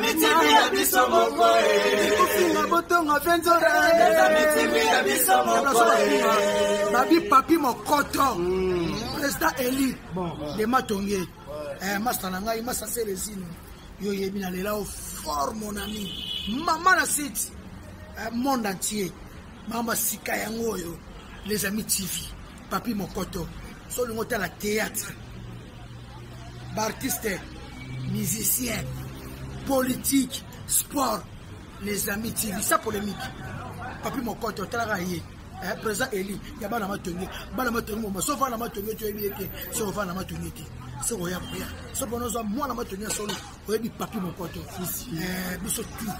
amis TV ya biso moko Kofinga botonga venzora. Les amis TV ya biso moko Babi Papi Mokoto. Président Eli de Matonge. Eh, masta na ngai, masta Selezino. Yo yebi na lela o fort mon ami. Mama na site. Eh, monde entier. Mama sika yango oyo. Les amis TV. Papi Mokoto. So olingo otala théâtre. Ba artiste, musicien, politique, sport, les amis TV, ça polémique. Papi Mokoto, talaka ye. Eh, président Eli, ya bana matonge, bana matonge moma, so vana matonge to yebi ete, so vana matonge te. So oya koya. So bono zo mwana matonge solo, oyebi Papi Mokoto. Eh, biso tout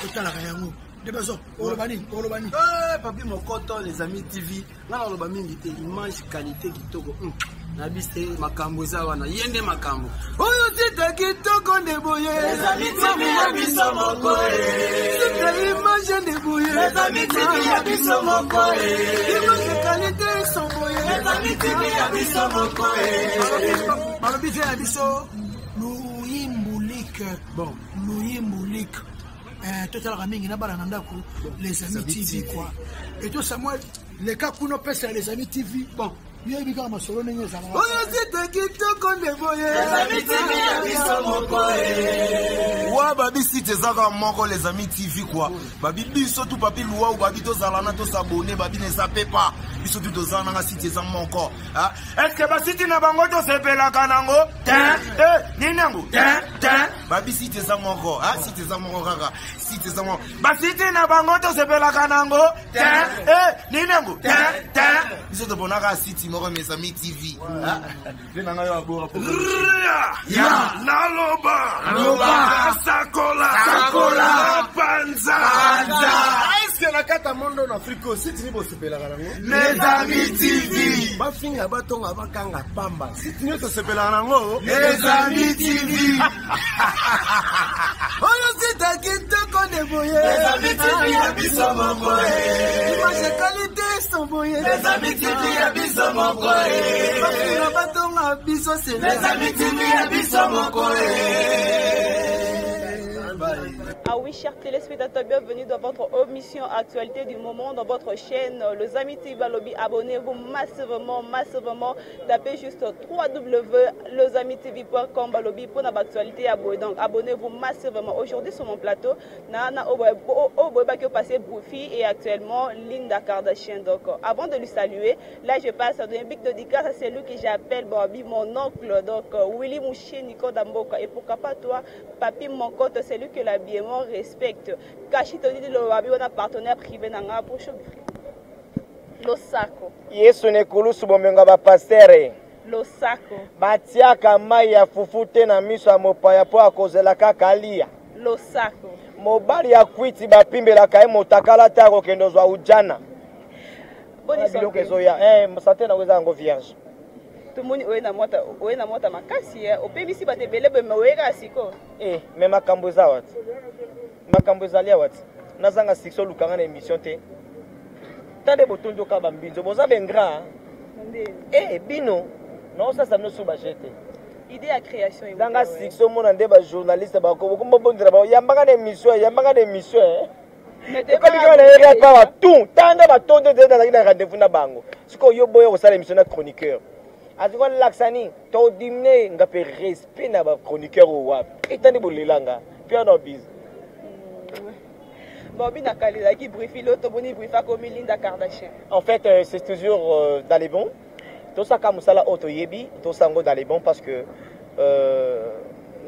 totalaka yango. Nde bazo oloba nini? Oloba nini? Eh, Papi Mokoto, les amis TV, nga naloba mingi te, image qualité kitoko. Na bise makambo eza wana, ye nde makambo. Oyo site kitoko nde boye. Les amis TV ya biso moko Site image nde boye. Les amis TV ya biso moko Image qualité sont boye. Les amis TV ya biso moko Balobi te na biso luyimbulik. Bon. Luyimbulik. Eh, totalaka mingi na bana na ndako les amis TV quoi. Et to Samuel leka kuna opesa les amis TV. Bon. Yoyebi kaka masolo ndenge ezalaka. Oyo site kitoko nde boye. Les amis TV ya biso moko wa babi site eza kaka moko les amis TV quoi. Babi biso tu papi luau babi tozala na tosabone babi na eza pepa biso tu tozala nanga site eza moko. Ah, est-ce que basiti na bango tosepelaka nango te? Eh, nini yango te te? Babi site eza moko. Ah, site eza moko kaka site eza moko. Basiti na bango tosepelaka nango te? Eh, nini yango te te? Biso toponaka site moko mes amis TV. Ah, Nde na ngai oyo abora po. Ya naloba Loba. sakola Sakola. panza Panza. Est-ce que na kati ya monde na Afrique oyo site nini bosepelaka nango? Les amis TV. Bafinga batonga bakanga pamba. Site nini tosepelaka nango? Les amis TV. Oyo site kitoko nde boye. Les amis TV ya biso moko Image qualité sont boye. Les amis TV ya biso moko Bafinga batonga biso c'est Les amis TV ya biso moko Ah oui, chers téléspectateurs, bienvenue dans votre émission Actualité du moment, dans votre chaîne Les Amis TV Balobi. Abonnez-vous massivement, massivement. Tapez juste www.lesamitv.com Balobi pour l'actualité. Donc, abonnez-vous massivement. Aujourd'hui, sur mon plateau, Nana Oboy qui passé Boufi et actuellement Linda Kardashian. Donc, avant de lui saluer, là, je passe à donner une big dédicace à celui que j'appelle Bobby, mon oncle, donc Willy Mouché, Nico Damboka. Et pourquoi pas toi, Papi Mokoto, celui que l'habillement respecte. Kashi Tony de Loabi, on a partenaire privé dans pour Losako. Yesu na ekulusu bomengo ya bapastere. Losako. Batiaka mai ya fufu te na miso ya mopaya mpo akozela kaka alia. Losako. Mobali ya kwiti bapimbelaka ye motakala te akokende ozwa ujana. Boni Wana biloko santé. ezoya sante nango eza yango vierge. Tomoni oye na mwata, oye na mwata makasi opebisi bato ebele boye, me oyeka siko. Me makambo eza wati, makambo ezali awa ti nazanga succès olukanga na émission te. Tande botondi oka bambinzo boza bengra. Bino naosasa bino so baje te. Idée ya création zanga succès omona nde bajournaliste bakobondela bango yambaka na émission, yambaka na émission. Ekomi kaka na area pawa tout tanda batondi ete nazalaki na rendez-vous na bango. Sikoyo yo boya kosala émission na chroniqueur azingo alakisa nini todimine nga mpe respect na bachroniqueur oyo wapi etandi bolelanga mpe wana bise. Bon, bina kalelaki Brifi, l'autre boni Brifi akomi Linda Kardashian. En fait, c'est toujours dans les bons. Tosaka mosala oyo toyebi, tosango dans les bons parce que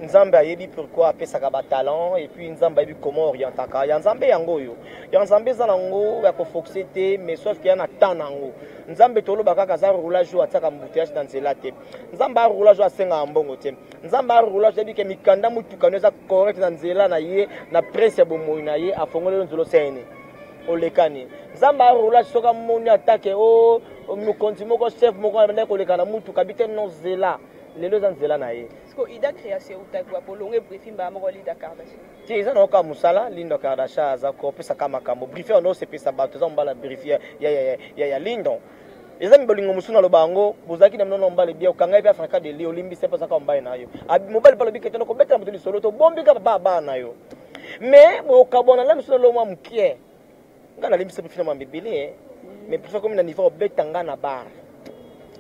Nzambe ayebi pourquoi apesaka ba talent et puis Nzambe ayebi comment orientaka. Ya Nzambe yango oyo. Ya Nzambe eza nango ya kofoxe te, mais sauf qu'il y a na temps nango. Nzambe toloba kaka aza roulage oyo atiaka embouteillage na nzela te. Nzambe a roulage oyo asengaka mbongo te. Nzambe a roulage ayebi ke mikanda motuka no eza correct na nzela na ye, na presse ya bomoi na ye, afongoli nzela osene. Olekani. Nzambe a roulage soki amoni atake o mokonzi moko chef moko abandaki koleka na mutuka bi te no zela. Lelo eza nzela na ye. Siko ida création eutaki wapi? Olongo Brifi mbala moko Linda Kardashian. Ti eza na oka mosala Linda Kardashian aza kopesaka makambo. Brifi wana osepesa bato eza mobala Brifi ya Lindon. Eza bolingo mosusu naloba yango, bozalaki na bino na mobali bien, okangai mpe Afrika de li, olimbisi mpe ozalaka mobali na yo. Mobali mpe alobi kete nakobetela moto lisolo, tobombi kaka papa bana na yo. Mais bokabwana na mosusu nalomwa mokie. Nga nalimbisa mpe fina mambe ebele, eh. Mais préfère komi na niveau obeta nga na bar.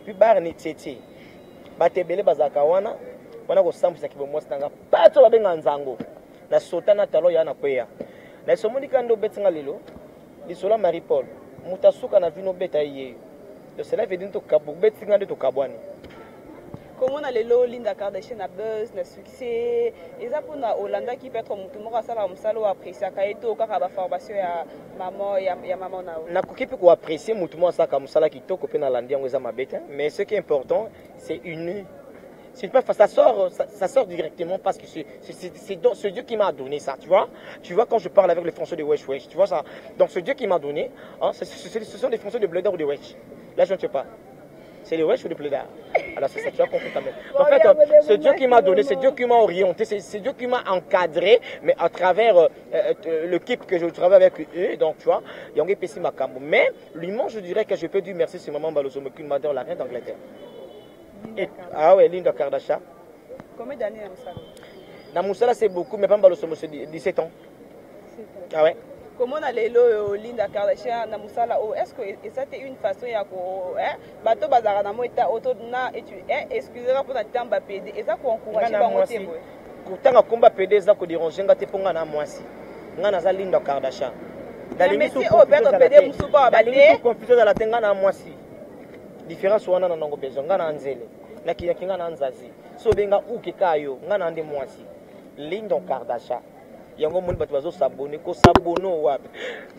Puis bar ni tietie. Bato ebele bazalaka wana, wana kosambwisa kibomwasi na nga. Bato babenga nzango. Na sota na talo ya na kweya. Na esomoni kaka nde obeti nga lelo. Lisolo ya Marie Paul. Moto asuka na vino obeta ye yeyo. Donc cela veut dire tokabwa, obeti nga nde tokabwani. Komona lelo Linda Kardashian na buzz, na succès, eza mpona olandaki peut-être motu moko asalaka mosala oyo appréciaka ye, to kaka baformation ya mama ya mama na yo? Nakoki mpe koapprécier motu moko asalaka mosala kitoko mpe nalandi yango, eza mabe te. Mais ce qui est important, c'est une c'est pas, ça sort, ça sort directement parce que c'est Dieu qui m'a donné ça, tu vois. Tu vois, quand je parle avec les Français de Wesh Wesh, tu vois ça. Donc c'est Dieu qui m'a donné, hein, ce sont des Français de Bledar ou de Wesh. Là, je ne sais pas. C'est les Wesh ou les Bledar. Alors c'est ça, tu as compris quand même. En fait, c'est Dieu qui m'a donné, c'est Dieu qui m'a orienté, c'est Dieu qui m'a encadré, mais à travers l'équipe que je travaille avec eux, donc tu vois, Yango epesi makambo. Mais lui, je dirais que je peux dire merci, c'est maman Balozo Madame la reine d'Angleterre. Ah ouais, Linda Kardashian. Combien d'années na mosala? Na mosala, c'est beaucoup, mais pas Balozo, c'est 17 ans. Ah ouais. Komona lelo oyo Linda Kardashian na mosala oyo, est ce que eza te une façon ya ko bato bazalaka na mo eta oto na, excusez mpona ntango bapede, eza koencourage bango te boye? Kotanga komba pede eza kodéranger nga te, mpo nga na mwasi, nga naza Linda Kardashian. Confusion ezala te, nga na mwasi, différence wana na nango besoin. Nga na nzele nakiyaki, nga na nzazi, so obenga uke ka yo, nga na nde mwasi Linda Kardashian. Yango omoni bato bazosabone, kosabone wapi?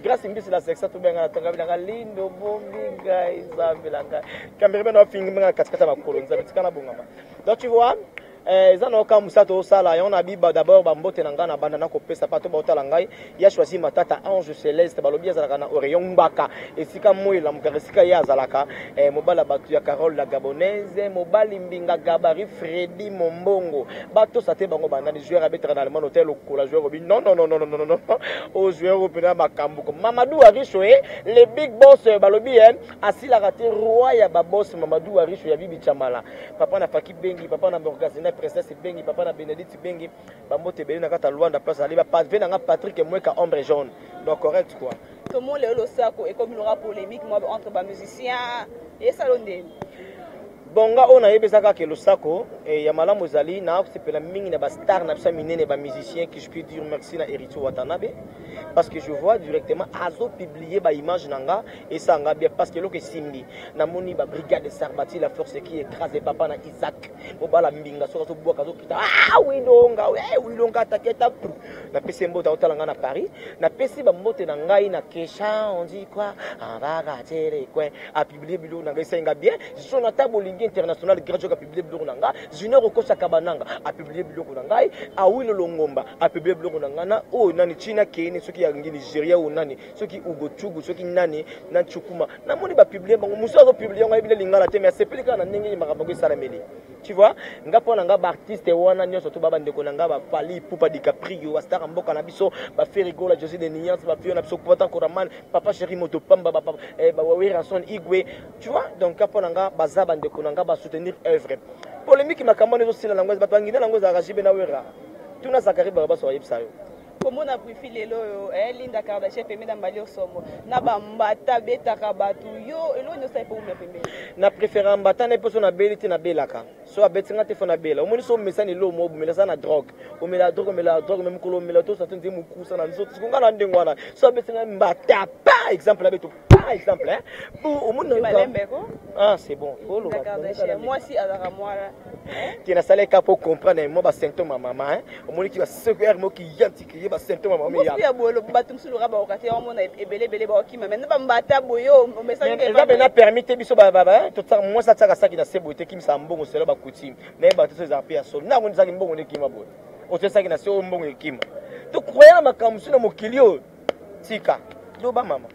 Grâce Mbisi la sexa, tobenga na tonga bilanga Lindo bombi ngai, Nzambe na ngai, cameraman afingi nga katikati ya makolo, Nzambe tika na bongama. Donc tu vois, eza na oka mosala tozosala yango na biba. D'abord bambote na ngai na banda nakopesa pa to baotala ngai ya choisi Matata Ange Céleste, balobi azalaka na Orion Ngbaka, esika moi elamukaka, esika ye azalaka, mobali ya bato ya Carole la Gabonaise, mobali Mbinga Gabari Fredi Mombongo, batosa te bango bandani joueur abetaka na Allemagne, hotel lokola joueur obi non non non non non non non, oyo joueur oyo mpena makambo ko Mamadou Arisho, e le big boss, balobi asilaka te, roi ya baboss, Mamadou Arisho ya Bibi Chamala, papa na Faki Bengi, papa na Morgazina Princesse Bengi, papa na Bénédicte Bengi, bambote ebele na kati ya Lwanda, place ali bapave nanga Patrick Mweka, ombre jaune, donc correct quoi. Tomoni lelo Losako ekomi loka polémique mwa entre bamusicien, esalo ndeni? Bon, nga oyo nayebi eza kaka Losako ya malamu ezali na kosepela mingi na bastar na biso ya minene, bamusicien, que je peux dire merci na Héritier Watanabe, parce que je vois directement azopublier baimage na nga, esanga bien, parce que eloko esimbi, namoni babrigade Sarbati, la force qui écrase, papa na Isaac mobala mbinga, soki azobwaka azokita, ah wilonga, wilonga ataketa. Napesi mbote aotala ngai na Paris, napesi bambote na ngai na Kesha, on dit quoi, abakatere coin, apublie biloko na ngai, esalinga bien. Jonathan Bolingi international grand joke apublie biloko na ngai, Junior Okosaka Bananga apublie biloko na ngai, Awilo Longomba apublie biloko na ngai, na oyo nani China Keni, soki yangi Nigeria, oyo nani, soki Ugo Chugu, soki nani na Chukuma, namoni bapublie bango. Mosusu azopublie yango, ayebi na lingala te, mais asepeli kaka na ndenge makambo yango esalameli, tu vois. Nga mpo na nga, baartiste wana nyonso to babandeko na nga, bafali Pupa Dicaprio, bastar ya mboka na biso, baFerre Gola, José de Niance, bafio na biso Pata Koraman, papa chéri moto pamba, baWerrason Igwe, tu vois. Donc nga mpo na nga, baza bandeko na nga, basoutenir œuvre. Polémique makambo wana ezosila nango, bato bangina nango ezalaka jibe na Wera. Tuna Zakari Barabaso, ayebisa yo. Komona Brifi lelo oyo, Linda Kardashian pembeni na Mbali Osombo na bambata betaka bato, yo eloko nyonso ayi mpo umia pembeni? Na préféré mbata na ye, mpo so nabeli te, nabelaka so abeti nga te, fo nabela. Omoni, so omesani elo mo obomela, eza na drogue, omela drogue, omela drogue, me mokolo omela to sante nze mokusa na nzoto. Siko nga na ndenge wana, so abeti nga mbata, par exemple abeto, par exemple, hein, po omoni na Balembeko. Ah, c'est bon. Mwasi azalaka mwana. Te, nasala eka po comprendre mwa basymptôme ya mama, hein. Omoniki basecr moki yantiki ye, basymptôme ya mama. Ya boye, bato mosusu loka bakoka te, omona ebele ebele bakokima me na bambata boye omesani. Eza pena permis te. Biso mwasi atiaka saki na se boye te, kimisa mbongo selo bacoutume nayeba te. So ezala mpe ya solo, nango ezalaki mbongo nde ekima boye, otie saki na se oyo, mbongo ekima. Tokroya na makambo mosusu na mokili oyo, tika loba mama.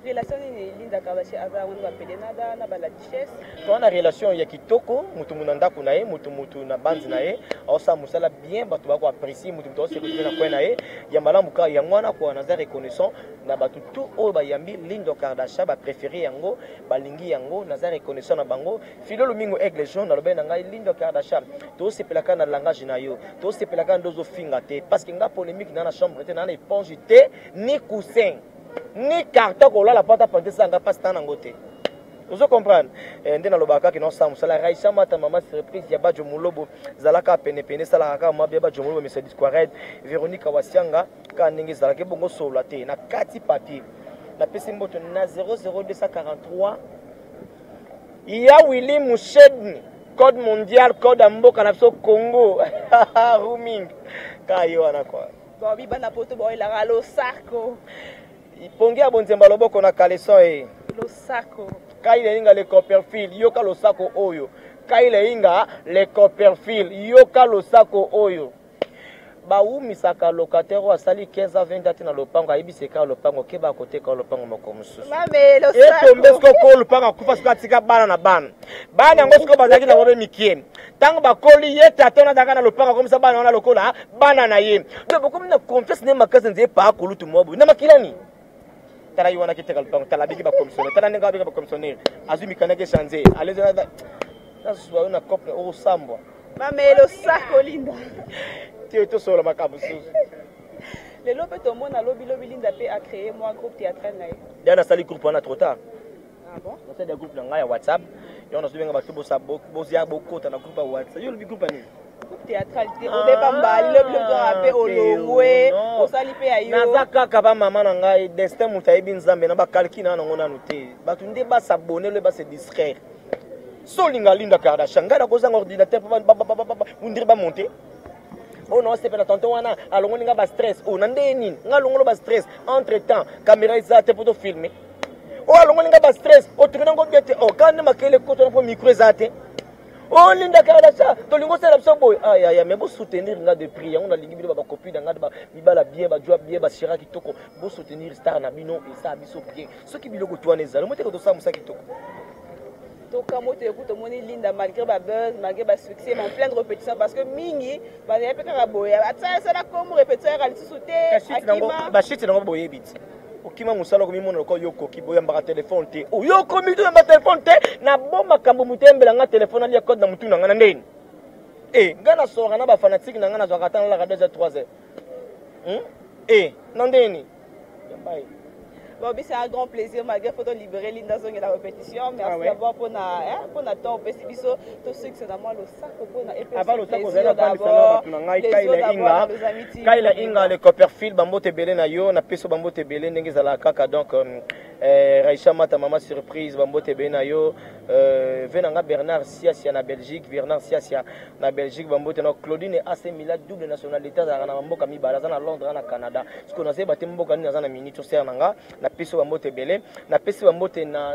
Relation nini Linda Kardashian aza yango na bapelenada na bala duchesse? Toza na relation ya kitoko, mutu na ndako na ye, mutu mutu na banzi na ye, aosala mosala bien, bato bako apprécier, mutu mutu aose retrouver na coin na ye ya malamu. Kaka yango wana kwa naza reconnaissant na bato tout oyo bayambi Linda Kardashian, bapréféré yango, balingi yango, naza reconnaissant na bango. Filo Lumingo Aigle Jaune nalobaki na ngai Linda Kardashian, tosepelaka na langage na yo, tosepelaka nde ozofinga te, parce que nga polémique na na chambre te, na na éponge te, ni coussin ni carton kolala pata pante esanga mpasi ta nango te. Ozo comprendre? Eh, nde nalobaka kaka naosala mosala. Raisa Mata, mama surprise ya Bajo Mulobo, zalaka penepene, esalaka kaka mwa bia Bajo Mulobo, Mr Disquared, Véronique Wasianga, kaka ndenge ezalaka ebongo solola te na kati papier. Napesi mboto na 00243 ya Willy Mushedni, code mondial, code ya mboka na biso Congo rooming kaka ye wana kwa. Babi bana poto baoyelaka losako. Pongi ya bonzemba loboko na caleçon e. Losako. Kaila Inga le Copperfield, yoka losako oyo. Kaila Inga le Copperfield, yoka losako oyo. Bawumisaka locataire oyo asali 15 ans 20 ans na lopango, ayebisi kaka lopango keba akoteka lopango moko mosusu. Mame losako. Etombe siko ko lopango akufa siko atika bana na bana. Bana yango siko bazalaki na bango mikie. Ntango bakoli ye tata wana azalaka na lopango akomisa bana wana lokola bana na ye. Donc bokomi na confiance ne makasi nzeye pa kulutu mwa boye na makilani. Tala ye wana kiteka lopango, tala abiki ba commissionnaire, tala ndenge abiki ba commissionnaire, azwi mikanda ke change, alezi na nazwa yo na cope okosambwa. Mame losako Linda. Te tosolola makambo mosusu. Lelo mpe tomona lobi lobi Linda mpe a créé mwa groupe théâtral na ye. Dia nasali groupe wana trop tard. Ah bon? Nasali ya groupe na ngai ya WhatsApp. Yango nazobenga bato bosa bozia bokota na groupe ya WhatsApp. Yo olobi groupe ya nini? Groupe théâtral te, odepa mbali lobi lobi tozalaka mpe olongwe, osali mpe ya yo. Naza kaka ba mama na ngai destin moto ayebi Nzambe na bakalki na nango nanu te. Bato nde basabone loye base distraire. So olinga Linda Kardashian, ngai nakozanga ordinateur mpo bundiri bamonte. Oyo naosepela tonton wana alongoli nga ba stress. Oyo na ndenge nini? Nga alongolo ba stress. Entre temps, caméra eza te mpo tofilme. Oyo alongoli nga ba stress, otourne yango bien te. Oh, kaka nde makele ekota na mpo micro eza te. Oh, Linda Kardashian, tolingi osala biso boye. Ay, ay, ay, mais bosoutenir nga de prix. Yango nalingi bino ba copine na nga, mibala bien, bajwa bien, basira kitoko. Bosoutenir star na bino, esala biso bien. Soki biloko to wana ezali, omoteka tosala mosala kitoko. Tokamwe toyeku tomoni Linda malgré ba buzz, malgré ba succès, mais en pleine répétition parce que mingi bazali mpe kaka boye asalasala komo répétition yaka lisusu te. Akima bashiti nango boyebi ti okima mosala okomimona lokola yo okoki boyambaka telefone te. Oyo okomi toyamba telefone te na bo makambo moto eyembela nga telefone alia code na motu na nga na ndeni. E nga nasolaka na bafanatike na nga nazwaka ata nalalaka 2 heures 3 heures. E na ndeni yamba ye. Bon, c'est un grand plaisir malgré faut libérer Linda Zong et la répétition. Merci Ah ouais. d'abord pour na hein, pour na temps au biso tout ceux qui sont dans moi le sac pour na et puis Avant le sac plaisir ozali na d'abord, bato na ngai plaisir Kaila d'abord Inga. na les amis TV. Kaila Inga le Copperfield bambote ebele na yo, na peso bambote ebele ndenge ezalaka kaka. Donc Raisha Mata mama surprise bambote ebele na yo. Ve na nga Bernard Siasia na Belgique, Bernard Siasia na Belgique bambote na Claudine AC Mila double nationalité azalaka na mboka mibale, aza na Londres na Canada. Parce que nazayeba te mboka nini aza na minute osere na nga, na peso bambote ebele, na pesi bambote na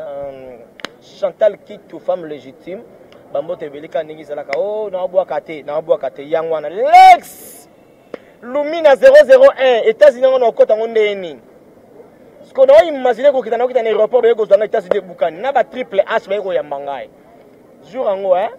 Chantal Kitu femme légitime bambote ebele kaka ndenge ezalaka. Oh, naobwaka te, naobwaka te yango wana Lex Lumina 001 États-Unis yango na okota yango ndenge nini? Parce que na imaginer kokita na okita na aéroport baye kozwa nga États-Unis ebukani na ba triple H baye koyamba ngai jour yango hein.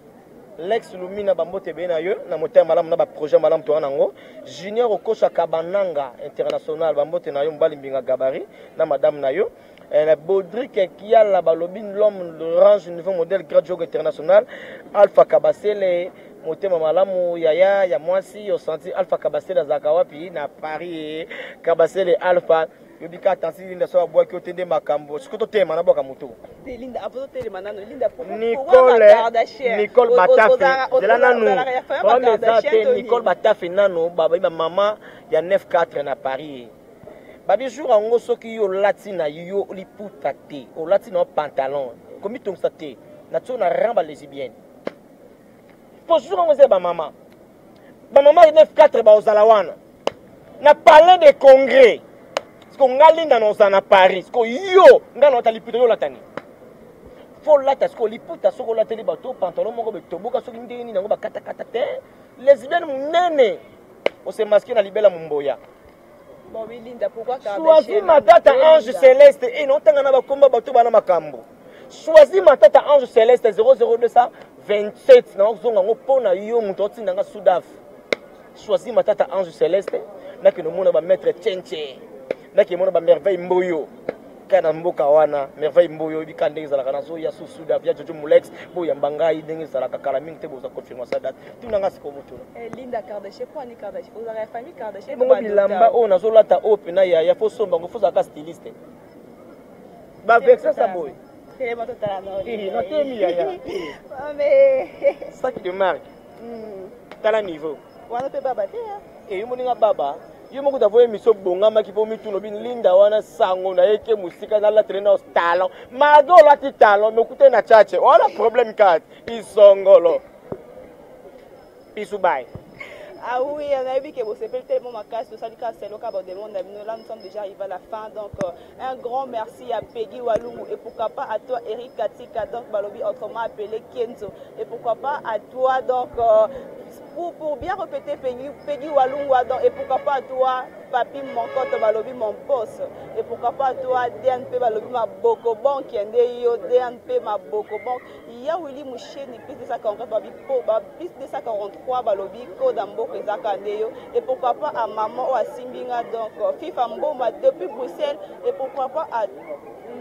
Lex Lumina bambote ebele na yo na motema malamu na ba projet malamu toza nango. Junior Okosa Kabananga international bambote na yo mobali mbinga gabari na madame na yo. Na Baudric Kiala balobi l'homme l'orange nouveau modèle grand jogo international Alpha Kabasele motema malamu yaya ya mwasi osanti Alpha Kabasele azalaka wapi na Paris. Kabasele Alpha yobi ka tansi Linda so abwaki otende makambo siko totema na bwaka moto. Te Linda apo totelema nano Linda Nicole Nicole Batafe zela nanu problème eza te Nicole Batafe nano babayi ba mama ya 9-4 na Paris. Babi jour yango soki yo olati na yo liputa te, olati na yo pantalon, komitongisa te, na tio na rang ba lesbienne. Po jour yango eza ba mama. Ba mama ya 9-4 ba ozala wana. Na palais de congrès. Parce que nga Linda na ozala na Paris. Parce que yo nga na ota liputa yo olata nini? Faut lata parce que liputa soki olateli bato pantalon moko betoboka soki ndenge nini yango bakatakata te. Lesbienne munene. Ose masquer na libela mumboya. Bon, oui, Linda, pourquoi Choisi Matata Ange Céleste. Et non, tanga na bakomba bato bana makambo. Choisi Matata Ange Céleste 00227 na ozonga ngo pona yo moto otinda nga Sudaf. Choisi Matata Ange Céleste nakende omona ba maître Tchenche. Nakende mona ba merveille Mboyo. Kaka na mboka wana merveille Mboyo oyebi kaka ndenge ezalaka nazoya su Sudaf ya Jojo Mulex boyamba ngai ndenge ezalaka kala mingi te boza confirmation date. Tuna nga sikoyo motuna. Eh, Linda Kardashian, mpo ani Kardashian? Ozalaka ya famille Kardashian? Bongo bilamba oyo nazolata oyo mpena yaya fo somba ngo fozalaka styliste. Ba vexe sa boye. Telema totala na Eh, natemi yaya. Mais Sac de marque. Tala niveau. Wana mpe baba te. Hein? Eh, yo moninga baba. Yo moko tavo émission bongamaki mpo mituna obi Linda wana sango na ye ke mosika nalatele na talon. Malgré olati talon mais okutani na chache. Wana problème kati. Isongolo. Bisous bye. Ah oui, on a vu que vous êtes tellement makasi, tosali kaka selo kaka bademande na bino. Là, nous sommes déjà arrivés à la fin. Donc, un grand merci à Peggy Walungu et pourquoi pas à toi, Eric Katika, donc Balobi, autrement appelé Kenzo. Et pourquoi pas à toi, donc, pour bien répéter Peggy, Peggy Walungu, donc, et pourquoi pas à toi, Papi Monkoto Balobi, mon boss. Et pourquoi pas à toi, DNP Balobi, ma Boko Bank, Yo, DNP, ma Boko Bank. Ya Willy Moucheni, plus 243, Babi, po, ba, plus 243, Balobi, Koda Mboko, Ezaka Ndeyo. Et pourquoi pas à maman ou à Simbinga, donc, FIFA Mboma, depuis Bruxelles. Et pourquoi pas à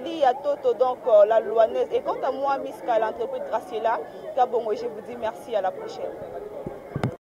Lia Toto, donc, la Louanaise. Et quant à moi, Miss K, l'entreprise Graciela Kabongo, je vous dis merci, à la prochaine.